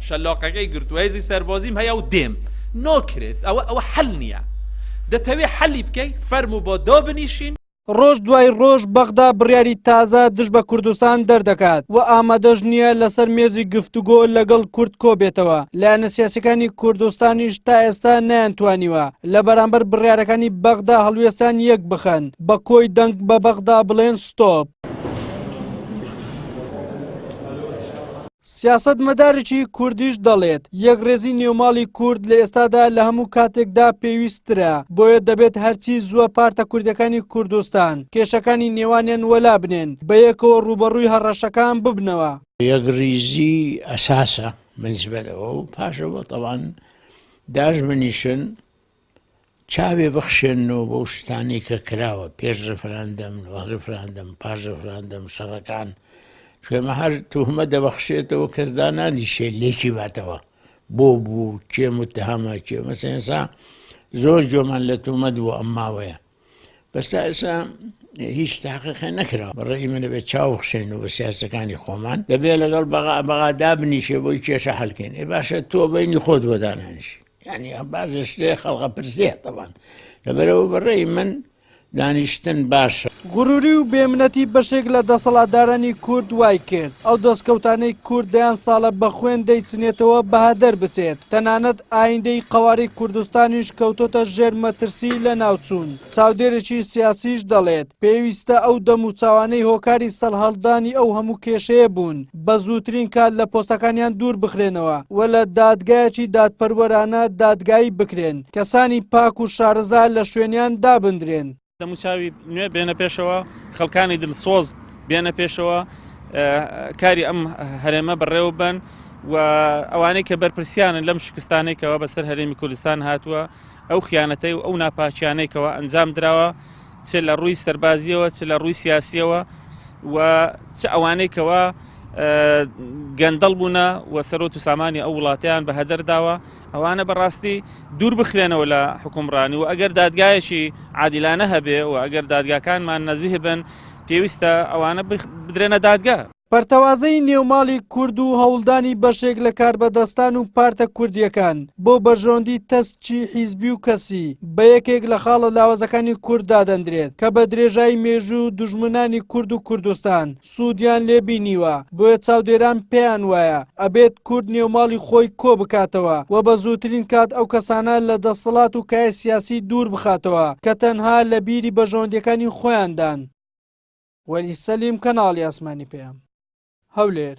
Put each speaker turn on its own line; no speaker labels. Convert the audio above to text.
شەلاقەکەی گرتووە، هێزی سەربازیم هەیە و دێم. ناکرێت، ئەوە ئەوە حەل نییە. دەتەوێ حەلی بکەی، فەرموو با دابنیشین.
ڕۆژ دوای ڕۆژ بەغدا بڕیاری تازە دژ بە کوردستان دەردەکات و ئامادەش نییە لەسەر مێزی گفتوگۆ لەگەڵ کورد کۆبێتەوە، لایەنە سیاسیەکانی کوردستانیش تا ئێستا نەیانتوانیوە لە بەرامبەر بڕیارەکانی بەغدا هەڵوێستیان یەک بخەن، بە کۆی دەنگ بە بەغدا بڵێن ستۆپ. سیاسەتمەدارێکی کوردیش دەڵێت، یەکڕێزی نێوماڵی کورد لە ئێستادا لە هەموو کاتێکدا پێویستترە، بۆیە دەبێت هەرچی زووە پارتە کوردیەکانی کوردستان کێشەکانی نێوانیان وەلا بنێن، بەیەکەوە ڕووبەڕووی هەڕەشەکان ببنەوە.
یەکڕیزی ئەساسە بەنیسبەت ئەوە و پاشەوە تەبعەن داش بنیشن چاوێ بخشێننەوە بەو شتانەی کە کراوە پێش ڕفراندەم ڕفراندەم پاش ڕفراندەم شەڕەکان چێمە هەر توهمە دەبەخشێتەوە کەس دانانیشێ لێکی باتەوە بۆ بوو کێ متهەمە کێ مەسەنسا زۆر جۆمان لە تومەت بوو ئەم ماوەیە بەس تا ئێستا هیچ تاقیقێ نەکراوە بەڕێی من دەبێت چاو بخشێن و بە سیاسەکانی خۆمان دەبێت لەگەڵ بەغا بەغا دابنیشێ بۆی کێشە حلکەین ئێ باشە تۆ بینی خۆت بۆ دانانیشی یعنی بازێ شتێ خەڵقە پرسێ تەوان لەبەرەوە بەڕێی من دانیشتن باشە.
غروری و بێمنەتی بەشێک لە دەسەڵاتدارانی کورد وای کرد ئەو دەستکەوتانەی کورد دەیان ساڵە بە خوێن دەیچنێتەوە بەهەدەر بچێت، تەنانەت ئایندەی قەوارەی کوردستانیش کەوتۆتە ژێر مەترسی لەناوچوون، چاودێرێکی سیاسیش دەڵێت، پێویستە ئەو دەموچاوانەی هۆکاری سەرهەڵدانی ئەو هەموو کێشەیە بوون بە زووترین کات لە پۆستەکانیان دوور بخرێنەوە و لە دادگایەکی دادپەروەرانە دادگایی بکرێن، کەسانی پاک و شارەزا لە شوێنیان دابندرێن.
دەموچاوی نوێ بێنە پێشەوە، خەڵکانی دڵسۆز بێنە پێشەوە، کاری ئەم هەرێمە بەڕێوە بن و ئەوانەی کە بەرپرسیانن لەم شکستانەی کەەوە بەسەر هەرێمی کوردستان هاتووە ئەو خیانەتەی و ئەو ناپاکیانەی کەەوە ئەنجام دراوە چ لە ڕووی سەربازیەوە چ لە ڕووی سیاسیەوە و چ ئەوانەی کەەوە گەندەڵ بوونە و سەرۆت و سامانی ئەو وڵاتیان بە هەدەر داوە ئەوانە بەڕاستی دوور بخرێنەوە لە حکومڕانی و ئەگەر دادگایەکی عادیلانە هەبێ و ئەگەر دادگاکانمان نەزیه بن پێویستە ئەوانە بدرێنە دادگا.
پەرتەوازەیی نێو ماڵی کورد و هەوڵدانی بەشێک لە کاربەدەستان و پارتە کوردییەکان بۆ بەرژەوەندی تەسکی حیزبی و کەسی بە یەکێک لە خاڵە لاوازەکانی کورد دادەندرێت کە بە درێژایی مێژوو دوژمنانی کورد و کوردستان سوودیان لێ بینیوە، بۆیە چاودێران پێیان وایە ئەبێت کورد نێوماڵی خۆی کۆ بکاتەوە و بە زووترین کات ئەو کەسانە لە دەسەڵات و کایە سیاسی دوور بخاتەوە کە تەنها لە بیری بەرژەوەندیەکانی خۆیاندان. وەلی سەلیم کەناڵی ئاسمانی پەیام. هەولێر.